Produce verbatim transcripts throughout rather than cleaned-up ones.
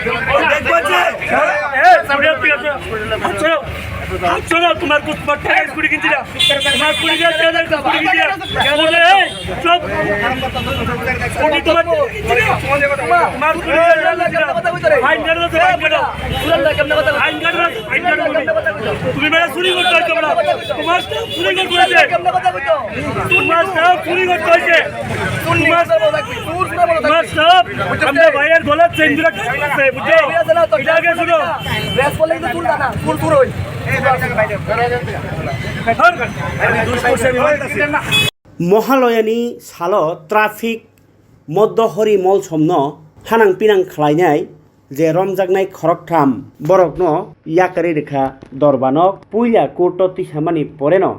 দেখবো যে, হ্যাঁ? এই, ঘুরে ফিরে তো। হাত সরাও। হাত সরাও, তোমার কুকুর ঠেকাই ঘুরে গেছি না। তোমার কুড়ি হাজার টাকা ঘুরে গেছি না। বলে, এই, চুপ। উনি তোমার, তোমার কুড়ি হাজার টাকা ঘুরে গেছি না। আইন কানুন আছে, আইন কানুন। আইন কানুন আছে, আইন কানুন। তুমি বেটা চুরি করতে হচ্ছে বেটা। তোমার চুরি করতে হয়েছে। তোমার সব চুরি করতে হয়েছে। তোমার, তোমার সব আমরা ভাইয়ের গলা চেন ধরে কাটতেছে, বুঝছো? এটা আগে শুনো। ধর। Mohaloyani salo traffic moddo hori molsomno hanang pinang khlainai je romjaknai khoroktham borokno yakarwi rwkha dorbanok. Puila court-o tisamani poreno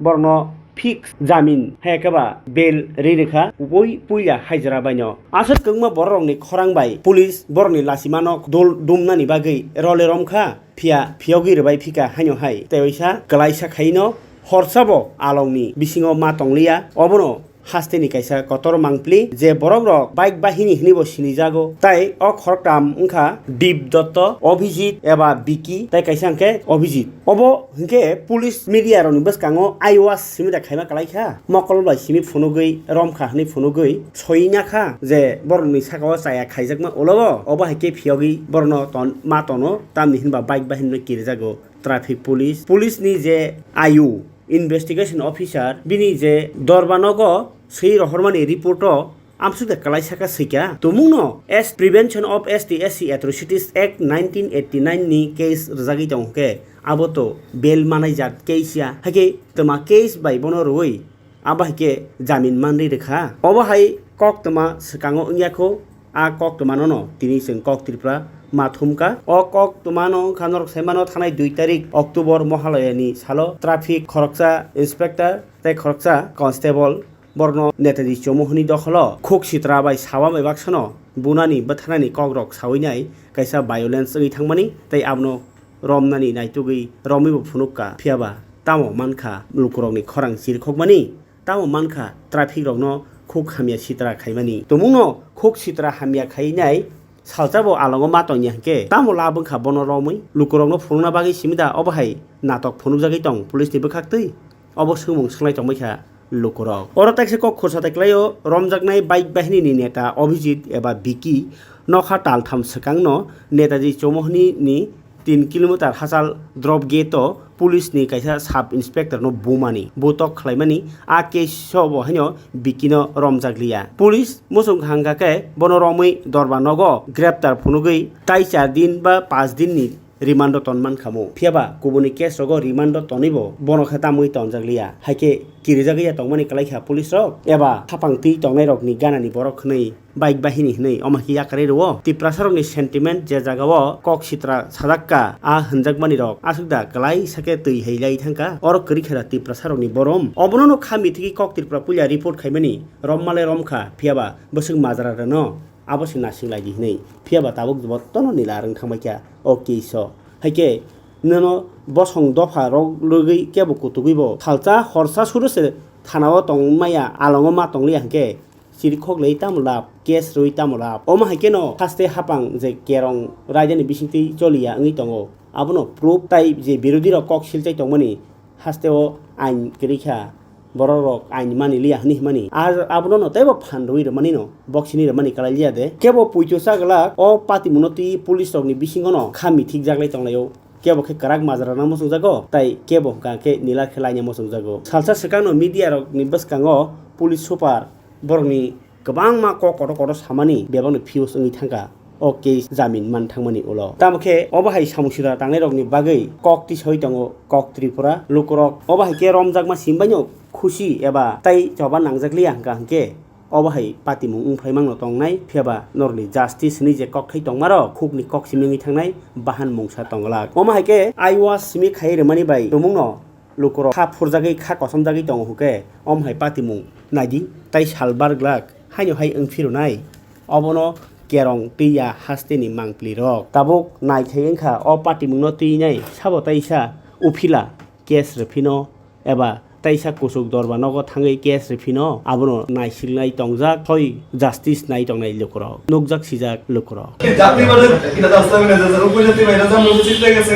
borokno fix jamin hai khe ba bail ri rwkha ubui puila haijra baino. Aswk kwbangma bororokni khorang bai police borokni lachimano dol dumnani bagwi role romkha, phiya phiyogwi rwbai phika haino hai. Tei waisa kwlaisa khaino horsabo alongni bisingo ma tongliya, obono hasteni kaisa kotor mangpli, je borokrok bike bahini hwnwibo sinijago. Tai o khoroktham wngkha Dip Dotto, Abhijit eba Vicky, tai kaisa hwnkhe Abhijit. Obo hwnkhe police media rokni bwskango eyewash simi da khaima kwlaikha, mokol bai simi phunugwi romkha hwnwi phunugwi soina kha je borokni sakao chaya khaijakma ulo, obo hai khe phiyogwi borokno ton ma tono, tamni hinba bike bahini no kirijago traffic police. Police ni je ayu investigation officer bini je dorba nogo swi rohormani report o amsuk da kwlaisa kha swikha. Tumungno as Prevention of S T S C Atrocities Act nineteen eighty nine ni case rwjagwi tongo khe abo to bail manai jat case ya. Hakhe twma case bai bono rwui abo hai khe jamin manri rwkha. Obo hai koktwma swkango wngya kho, a koktwmanono tini chwng Kok Tripura ma thumkha. O koktwmano wngkha norok sai mano thanai dui tarik October Mohalayani salo traffic khoroksa inspector tei khoroksa constable borokno Netaji Chowmuhani dokholo khuk sitra bai sawa bai baksano bunani bwtharnani kokrok sawi nai kaisa violence wngwi thangmani tei abono romnani naitugwi romwibo phunukka. Phiyaba tamo mankha lukurokni khorang chirikhokmani, tamo mankha traffic rokno khuk hamya sitra khaimani. Tumungno khuk sitra hamya khainai salsabo alongo ma tongya hwnkhe tamo lab wngkha bono romwi? Lukurokno phunukna bagwi simi da obo hai natok phunukjagwi tong police ni bwkhaktwi? Obo swngmung swnglai tongbaikha lukurok. Oro taisa kok khorsa tai kwlaio, romjaknai bike bahini ni neta Abhijit eba Vicky nokha taltham swkangno Netaji Chowmuhani ni tin kilometer hachal drop gate o police ni kaisa sub inspector no bumani, butok khlaimani, a case o bo haino Vicky no romjakliya. Police muchung hangkha khe bono romwi dorba nogo greptar phunugwi tai char din ba panch din ni remand o tonman khamu. Phiyaba kubuni case rogo remand o tonwibo bono khe tamwi tonjakliya. Haikhe kirijagwi ya tongmani kwlaikha police rok eba hapang twi tongnai rokni ganani borok hwnwi bike bahini hwnwi omo khe yakarwi rwo. Tiprasa rokni sentiment je jagao kok sitra sajakka a hwnjakmani rok aswk da kwlaisa khe twi hai lai thangkha. Oro kwrwi khe da Tiprasa rokni borom. Obono no kha mithigwi Kok Tripura puila report khaimani rommalai romkha, phiyaba bwswk majra rwno abo se nasing lai di hinwi. Phiya ba tabuk jotono nila rwng thangbai kha o case o. Hai khe nono bosong dopha rok rwgwi kebo kutugwi bo salsa horsa suru se thana o tong maya, alongo ma tong liya hwnkhe chirikhok lei tamo lab, case rwi tamo lab. Omo hai kheno haste hapang je kerong raida ni bisingtwi choliya wngwi tongo. Abono proof tai je birodhi rok kok silchai tongmani haste o ain kwrwi kha. Borok rok ain mani liya hwnwi himani. Ar abono no teibo phan rwi rwmani no, boksini rwmani kwlai liya de. Kebo puito cha glak, o patimungno twi police rokni bisingo no kha mithik jaglai tonglaio. Kebo khe kwrak majra rwna muchungjago, tai kebo hwnkha khe nila khe laina muchungjago. Salsa swkangno media rokni bwskango police super borokni kwbangma kok kotor kotor samani bebakni fuse wngwi thangkha. O case jamin man thangmani ulo. Tamo khe obo hai samung sitra tangnai rokni bagwi kok tisoi tongo kok Tripura. Lukurok obo hai khe romjakma simbaino khusi eba tai choba nangjak liya hwnkha hwnkhe obo hai patimung wngphai mangno tongnai, phiyaba norokni justice hwnwi je kokthai tongmarok khukni kok simi wngwi thangnai bahan mungsa tonglak. Omo hai khe aiwa simi khai rwmani bai tumungno lukurok kha phurjagwi, kha kochomjagwi tongo hwnkhe, omo hai patimung naidi, tai sal bar glak haino hai wng phirwnai. Obono kerong twi ya hasteni mangpli rok. Tabuk naithai wngkha o patimungno twinai sabo taisa uphila case rwphino eba Teisa kuchuk dorba nogo thangwi case rw phino abono naisilnai tongjak, soi justice nai tongnai lukurok, nukjak sijak lukurok. জাতি বাদে এটা রাস্তা বের হয়ে যাচ্ছে, উপজাতি বাইরে যান, উপজাতি হয়ে গেছে,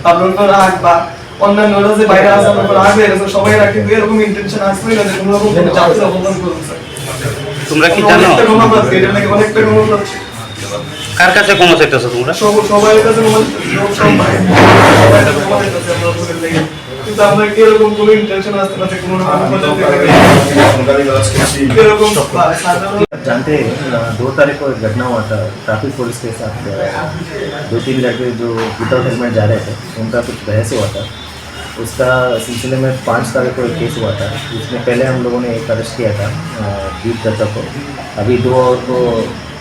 আপনার উপর রাগ বা অন্যান্য যে বাইরে আছে, আপনার উপর রাগ হয়ে গেছে, সবাই রাগ, কিন্তু এরকম ইন্টেনশন আসলে না যে কোনো রকম কোনো জাতির অপমান করুন, স্যার। তোমরা কি জানো? অনেকটা ক্ষমা পাচ্ছি, এটা নাকি অনেকটা ক্ষমা পাচ্ছি। কার কাছে ক্ষমা চাইতেছো তোমরা? সব, সবার কাছে ক্ষমা চাইতেছি, সব, সব ভাই, সবার কাছে ক্ষমা চাইতেছি আমরা আপনাদের লেগে। কিন্তু আমরা কি এরকম কোনো ইন্টেনশন আসতে পারে, কোনো রকম কোনো জাতি থেকে এরকম সাধারণ आप जानते हैं, अ, दो तारीख को एक घटना हुआ था ट्रैफिक पुलिस के साथ। अ, दो तीन लड़के जो विदाउट हेलमेट जा रहे थे, उनका कुछ बहस हुआ था। उसका सिलसिले में पाँच तारीख को एक केस हुआ था, जिसमें पहले हम लोगों ने एक अरेस्ट किया था, अ, दीप दत्ता को। अभी दो और को